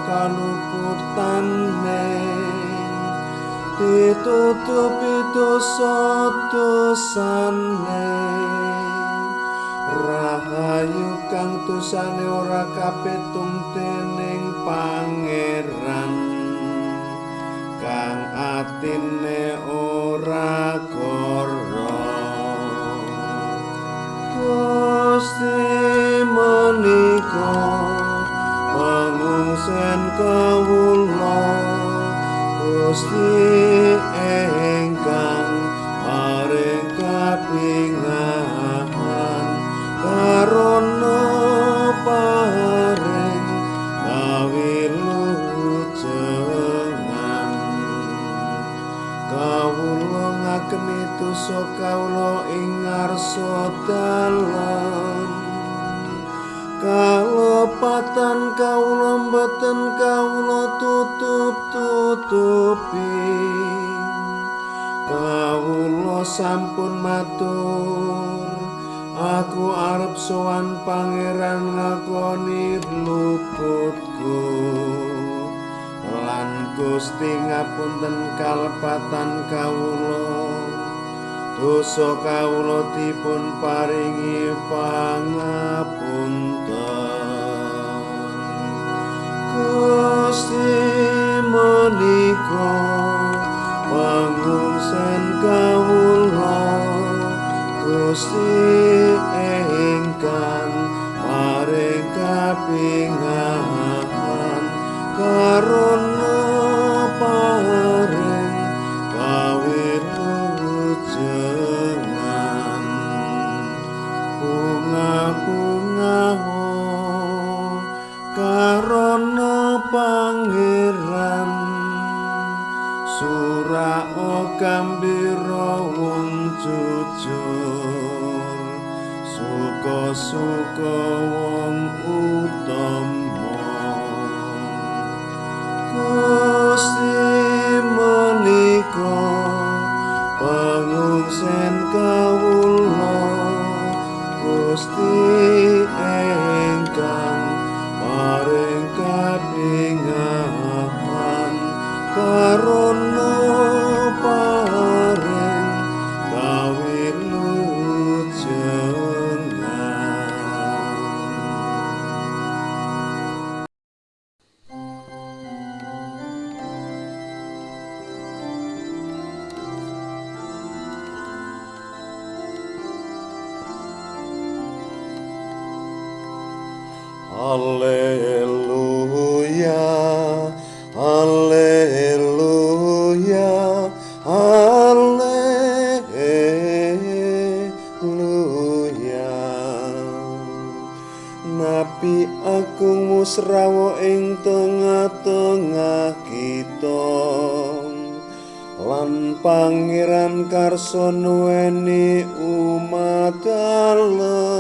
kaluputan ditutupi dosa-dosane. Rahayu kang dosane ora kapitung dening Pangeran, kang atine ora goro. Gusti menika pangungsen kawula, Gusti ingkang paring kapingahan, karana paring kawilujengan. Kawula ngakeni dosa kawula ing ngarsa dalem, kalepatan kawula mboten kawula tutup-tutupi. Kawula sampun matur, aku arep sowan Pangeran ngakoni luputku, lan Gusti ngapunten kalepatan kawula. Dosa kawula dipun paringi pangapunten. Gusti menika pangungsen kawula, Gusti ingkang paring kapingahan, karana paring kawilujengan. Bunga-bunga karana Pangeran, surao gambira wong jujur, suka-suka wong utama. Gusti menika pangungsen kawula, Gusti ingkang paring kapingahan, karana paring kawilujengan. Alleluia, alleluia, alleluia. Nabi agung musrawa ing tengah-tengah kita, lan Pangeran karsa nuweni umat dalem.